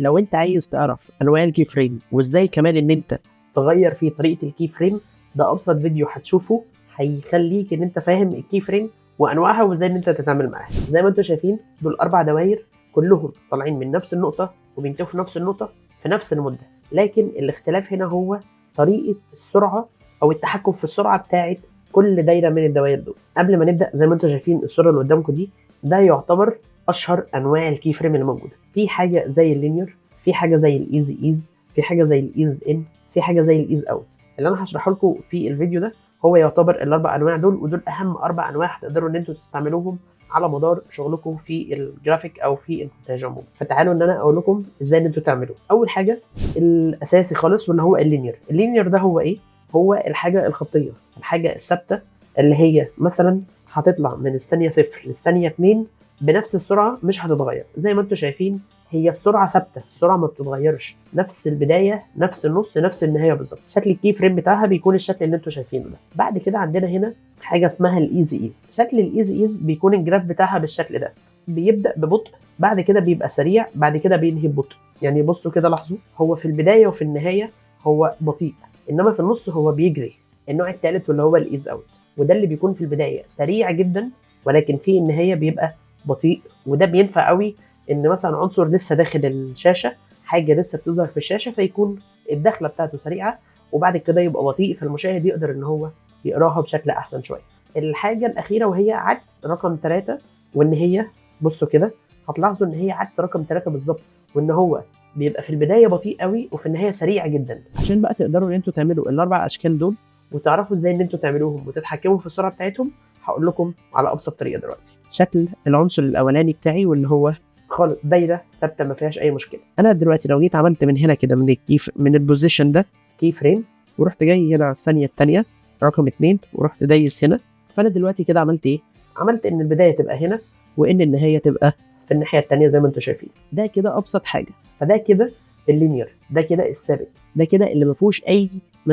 لو انت عايز تعرف انواع ال key frame وازاي كمان ان انت تغير في طريقه ال key frame، ده ابسط فيديو هتشوفه هيخليك ان انت فاهم ال key frame وانواعها وازاي ان انت تتعامل معاها. زي ما انتم شايفين دول اربع دواير كلهم طالعين من نفس النقطة وبينتهوا في نفس النقطة في نفس المده، لكن الاختلاف هنا هو طريقه السرعة او التحكم في السرعة بتاعه كل دايرة من الدوائر دول. قبل ما نبدا، زي ما انتم شايفين الصورة اللي قدامكم دي، ده يعتبر اشهر انواع ال key frame اللي موجوده. في حاجة زي ال linear، في حاجة زي ال easy ease، في حاجة زي ال ease in، في حاجة زي ال ease out. اللي انا هشرحه لكم في الفيديو ده هو يعتبر الاربع انواع دول، ودول اهم اربع انواع هتقدروا ان انتوا تستعملوهم على مدار شغلكم في الجرافيك او في المونتاج عموما. فتعالوا ان انا اقول لكم ازاي ان انتوا تعملوه. اول حاجة الاساسي خالص واللي هو ال linear. ال linear ده هو ايه؟ هو الحاجة الخطيه، الحاجة الثابتة اللي هي مثلا هتطلع من الثانية 0 للثانيه 2 بنفس السرعه، مش هتتغير. زي ما انتم شايفين هي السرعة ثابته، السرعة ما بتتغيرش، نفس البداية نفس النص نفس النهاية بالظبط. شكل ال key frame بتاعها بيكون الشكل اللي انتم شايفينه ده. بعد كده عندنا هنا حاجة اسمها ال easy ease. شكل ال easy ease بيكون ال graph بتاعها بالشكل ده، بيبدا ببطء، بعد كده بيبقى سريع، بعد كده بينهي ببطء. يعني بصوا كده لاحظوا، هو في البداية وفي النهاية هو بطيء، انما في النص هو بيجري. النوع الثالث واللي هو ال ease out، وده اللي بيكون في البداية سريع جدا ولكن في النهاية بيبقى بطيء. وده بينفع قوي ان مثلا عنصر لسه داخل الشاشه، حاجة لسه بتظهر في الشاشه، فيكون الدخلة بتاعته سريعة وبعد كده يبقى بطيء، فالمشاهد يقدر ان هو يقراها بشكل احسن شوية. الحاجة الاخيرة وهي عكس رقم 3، وان هي بصوا كده هتلاحظوا ان هي عكس رقم 3 بالظبط، وان هو بيبقى في البداية بطيء قوي وفي النهاية سريع جدا. عشان بقى تقدروا ان انتوا تعملوا الاربع اشكال دول وتعرفوا ازاي ان انتوا تعملوهم وتتحكموا في السرعة بتاعتهم، هقول لكم على ابسط طريقه دلوقتي. شكل العنصر الاولاني بتاعي واللي هو خالص دايرة ثابتة ما فيهاش اي مشكلة. انا دلوقتي لو جيت عملت من هنا كده من ال key من ال position ده key frame، ورحت جاي هنا على الثانية الثانية رقم 2 ورحت دايس هنا، فانا دلوقتي كده عملت ايه؟ عملت ان البداية تبقى هنا وان النهاية تبقى في الناحية الثانية زي ما انتم شايفين. ده كده ابسط حاجة. فده كده ال linear، ده كده الثابت، ده كده اللي ما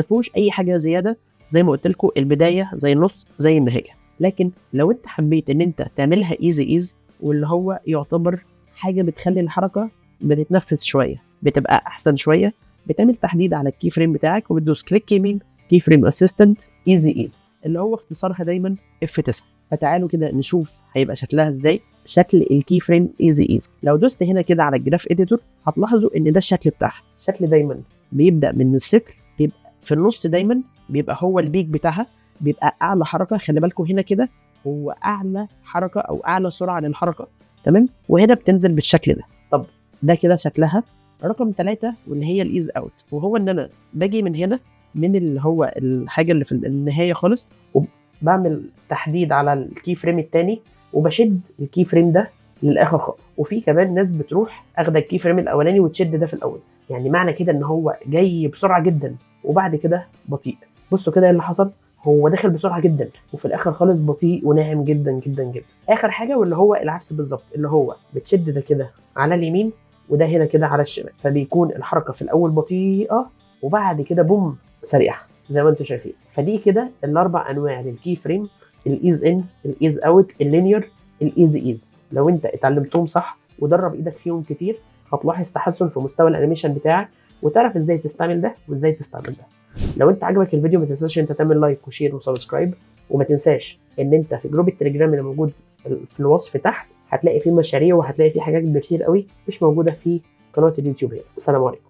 فيهوش اي حاجة زياده. زي ما قلت لكم البداية زي النص زي النهاية. لكن لو انت حبيت ان انت تعملها easy ease، واللي هو يعتبر حاجة بتخلي الحركة بتتنفس شويه، بتبقى احسن شويه، بتعمل تحديد على ال key frame بتاعك وبتدوس click يمين، key frame assistant، easy ease، اللي هو اختصارها دايما F9. فتعالوا كده نشوف هيبقى شكلها ازاي، شكل ال key frame easy ease. لو دوست هنا كده على ال graph editor هتلاحظوا ان ده الشكل بتاعها. الشكل دايما بيبدا من الصفر، بيبقى في النص دايما بيبقى هو ال peak بتاعها، بيبقى اعلى حركة. خلي بالكم هنا كده هو اعلى حركة او اعلى سرعة للحركه، تمام؟ وهنا بتنزل بالشكل ده. طب ده كده شكلها. رقم 3 واللي هي ال ease out، وهو ان انا باجي من هنا من اللي هو الحاجة اللي في النهاية خالص، وبعمل تحديد على ال key frame الثاني وبشد ال key frame ده للاخر خالص. وفي كمان ناس بتروح اخده ال key frame الاولاني وتشد ده في الاول، يعني معنى كده ان هو جاي بسرعة جدا وبعد كده بطيء. بصوا كده ايه اللي حصل، هو داخل بسرعة جدا وفي الاخر خالص بطيء وناعم جدا جدا جدا. اخر حاجة واللي هو العكس بالظبط، اللي هو بتشد ده كده على اليمين وده هنا كده على الشمال، فبيكون الحركة في الاول بطيئه وبعد كده بوم سريعة زي ما انتم شايفين. فدي كده الاربع انواع لل key frame: ال ease in، ال ease out، ال linear، ال easy ease. لو انت اتعلمتهم صح ودرب ايدك فيهم كتير هتلاحظ تحسن في مستوى ال animation بتاعك، وتعرف ازاي تستعمل ده وازاي تستعمل ده. لو انت عجبك الفيديو ما تنساش انت تعمل like و share و subscribe، وما تنساش ان انت في group التليجرام اللي موجود في الوصف تحت هتلاقي فيه مشاريع وهتلاقي فيه حاجات كتير قوي مش موجودة في قناة اليوتيوب هنا. السلام عليكم.